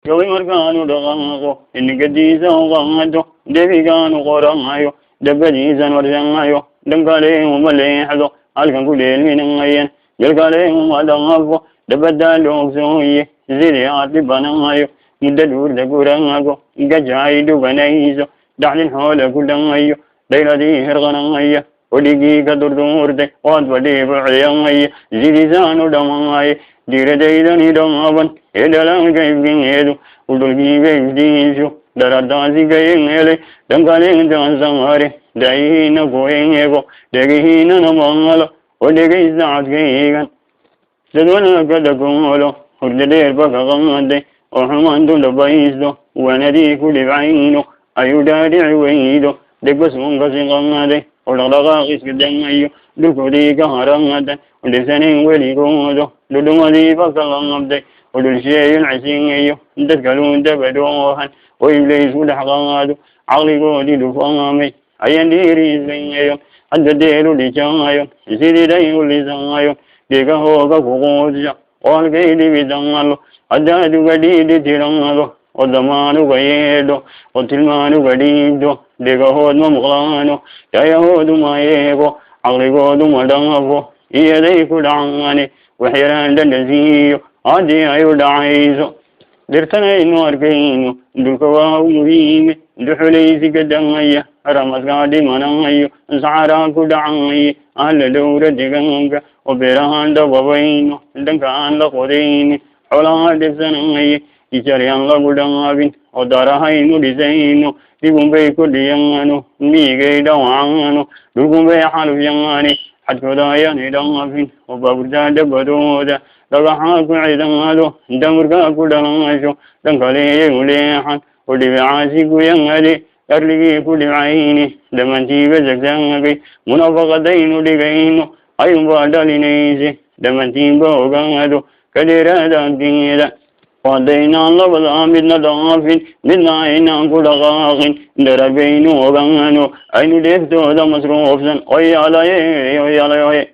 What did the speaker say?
Gabay markaanu dhaqaaqo, inigadiisa u qaado, debigaanu qoranhayo, dabadiisan warshanhayo, dhankale uma leexdo, halkan ku dheelminayan, galkale uma dhaqafo, dabadaa loogsooye, sidii aad dhibanahayo, muddo dhuurda guranhago, gajaay dhuganayso, dhaxlin xoola ku dhanhayo, dhayladii hirqanahaya, odhigii ka durduurtay, waadba dhiibuciyahaya, sidiisaanu dhammahay, diiradaydani dhaaban, ee dhalanka ifkingeedu, udhulkiiga iftiisho, darartaasi kayen helay, dhankale intaan saare, dayihiina ku eego, dhegihiinana maqalo, oo dhegaysta codkaygan. Dadwana ka dhagoolo, hurdo dheerba ka qaaday, oo xumaantu dhabaysto, wanadii ku dhibcayno, ayuu dhaadhici weydo, degba suunkasi qaaday, oo dhaqdhaqaaq iska dangayo, dhulkoodii ka harangaday, oo dhibsanayn weligoodo, dhudhumadiiba ka qabday, oo dhulsheeyun cisigayo, dad kaluu dabadhoohan, oo ibliis ku dhex qaado, caqligoodii dhufaamay, ayaan dhiiriisayo, hadda deelu dhijayo, sidii dhay u lisayo, dhegahooga ku quudsha, oo halkay dhibidalo, haddaad uga dhiidhi tirado, oo damaan uga yeedho, oo tilmaan uga dhiibto, dhegahood ma maqlaano, dhayahoodu ma eego, caqligoodu ma dhaafo, iyaday ku dhacani, waxyaraan dhandhansiiyo, haddii ay u dhacayso. Dhirtanaynu arkayno, dhulka waa u muhiime, duxulaysi ka dangaya, ramaskaa dhimanayo, saxaraa ku dhacay, ahla dhowra degaanka, oo beerahaan dhababayno, dhanka aan la qodayni, xoolaha dhibsanay, ijaryaan lagu dhaabin, oo darahaynu dhisayno, dhibunbay kordhiyaano, miyigay dhawacaano, dhulkunbay xalufyaani, xadkooda ayaanay dhaafin, oo baaburtaa dhabadooda, dhagaxaa ku cidaado, damurkaa ku dhalasho, dhankaleeyay u leexan, oo dhibicaasi ku yangade, arligii ku dhibcayni, dhammaantiiba zagzaagay, munaafaqadaynu dhigayno, ayuunbaa dhalinayse, dhammaantiinba ogaado, ka dheeraadaankeeda. Haddaynaan labadaa midna dhaafin, midna aynaan ku dhaqaaqin, dararbaynu ogaano, aynu dheeftooda masruufsan. Oyalaye, oyalaye.